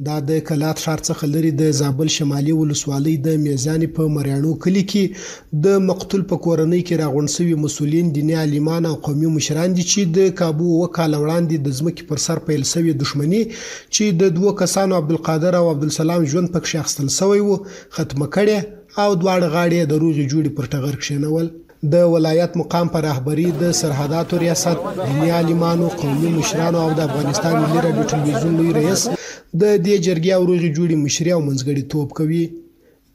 دا د کلات ښار څخه لرې د زابل شمالي ولسوالۍ د میزانې په مریاڼو کلي کې د مقتول په کورنۍ کې راغونډ شوي مسؤلین، دیني عالمان او قومي مشران دي چې د کابو اووه کاله وړاندې د ځمکې پر سر پیل شوې دښمني چې د دوو کسانو عبدالقادر او عبدالسلام ژوند پکښې اخیستل شوی و، ختمه کړې او دواړه غاړې یې د روغې جوړې پر ټغر کښېنول. د ولایت مقام په رهبري د سرحداتو ریاست، دیني عالمانو، قومي مشرانو او د افغانستان ملي راډیو ټلویزیون لوی رئیس د دې جرګې او روغې جوړې مشري او منځګړیتوب کوي.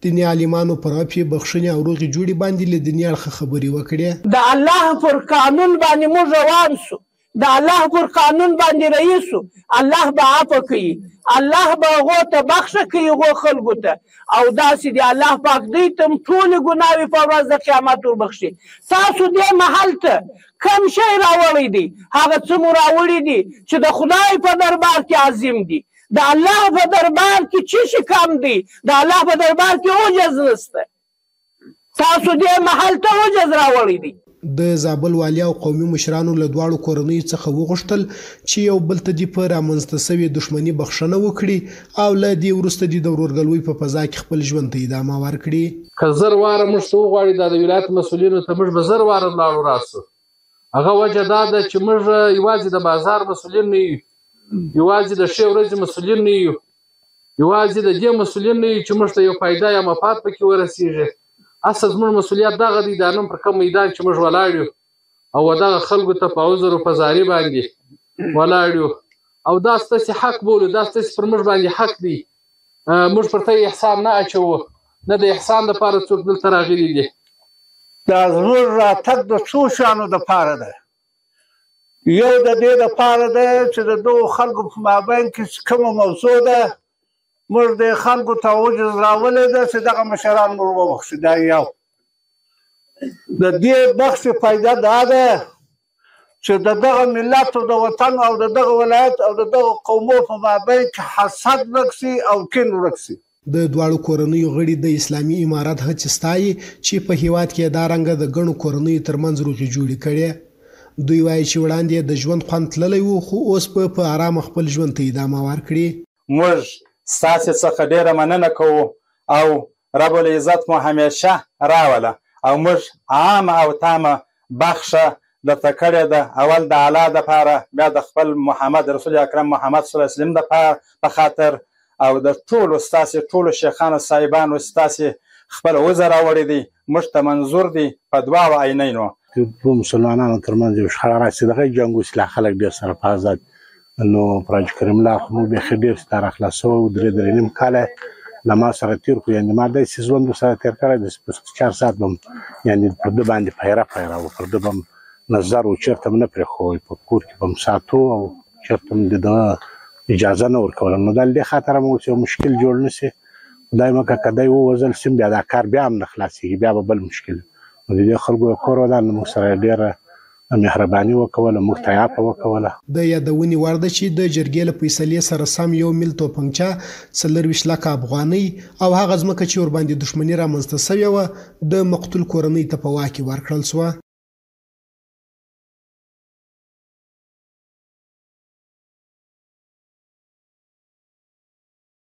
دیني عالمانو پر عفوې، بخښنې او روغې جوړې باندې له دیني اړخه خبرې وکړې. د الله پر قانون باندې موږ روان شو، د الله پر قانون باندې رهي شو، الله به عفو کوي، الله به هغو ته بخښه کوي، هغو خلکو ته، او داسې دي الله پاک دوی ته هم ټولې ګناوې په ورځ د قیامت وربخښي. تاسو دې محل ته کوم شی راوړی دی؟ هغه څه مو راوړي دي چې د خدای په دربار کې عظیم دي. د الله په دربار کې څه شي کم دی؟ د الله په دربار کې عجز نشته. تاسو دې محل ته عجز راوړی دی. د زابل والي او قومي مشرانو له دواړو کورنیو څخه وغوښتل چې یو بل ته دې په رامنځته شوې دښمني بخښنه وکړي او له دې وروسته دې د ورورګلوۍ په فضا کې خپل ژوند ته ادامه ورکړي. که زر واره موږ ته وغواړي دا د ولایت مسؤلینو ته موږ به زر واره لاړو راسو. هغه وجه دا ده چې موږ یوازې د بازار مسؤلین نه یو، یوازې د ښې ورځې مسؤلین نه یو، یوازې د دې مسؤلین نه یو چې موږ ته یو فایده یا مفاد پکې ورسیږي. اصل زموږ مسؤلیت دغه دی، دا نن پر کوم میدان چې موږ ولاړ یو او دغه خلکو ته په عذر او په زاري باندې ولاړ یو، او دا ستاسې حق بولو، دا ستاسې پر موږ باندې حق دی. موږ پر ته احسان نه اچوو، نه د احسان دپاره څوک دلته راغلي دي. دا زموږ راتګ د څو شیانو دپاره دی. یو د دې دپاره دی چې د دغو خلکو په مابین کې چې کومه موضوع ده، موږ د خلکو ته عجز راولی ده چې دغه مشران موږ وبخښي. دا یو د دې بخښې فایده دا ده چې د دغه ملت او د وطن او د دغه ولایت او د دغه قومو په مابین کې حسد ورک شي او کین ورک شي. د دواړو کورنیو غړي د اسلامي امارت هڅې ستایي چې په هیواد کې یې دا رنګه د ګڼو کورنیو ترمنځ روغې جوړې کړې. دوی وایي چې وړاندې یې د ژوند خوند تللی و، خو اوس به په ارامه خپل ژوند ته ادامه ورکړي. موږ ستاسې څخه ډېره مننه کوو او رب العزت مو همیشه راوله او موږ عامه او تامه بخښه درته کړې ده، اول د الله دپاره، بیا د خپل محمد رسول اکرم محمد صلی الله علیه وسلم دپاره په خاطر، او د ټولو ستاسې ټولو شیخانو صاحبانو ستاسې خپل عذر راوړی دی، موږ ته منظور دی په دواړو عینینو. د دوو مسلمانانو ترمنځ یو شخړه راشي، دغه جنګ وشي، لا خلک ډېر سره په آزاد. نو پر حاجي کریم الله خو موږ بیخي ډېر ستاره خلاص شوی وو، درې درې نیم کاله له ما سره تېر کړو، یعنې ما داسې ژوند ورسره تېر کړی دی چې په 4 ساعت به م یعنې پر ده باندې پیره پیره و، پر ده به م نظر و، چېرته م نه پرېښوی، په کور کې به م ساتو او چېرته م د ده اجازه نه ورکوله. نو دا له دې خاطره مو چې یو مشکل جوړ نه شي، خدای مه کړه که دی ووژل شي بیا دا کار بیا هم نه خلاصېږي، بیا به بل مشکل. نو د دې خلکو یو کور ودان، موږ سره یې ډېره مهرباني وکوله، موږ ته یې عفوه وکوله. د یادونې وړ ده چې د جرګې له فیصلې سره سم یو میل توپنګچه، 24 لکه افغانۍ او هغه ځمکه چې ورباندې دښمني رامنځته شوې وه، د مقتول کورنۍ ته په واک کې ورکړل شوه.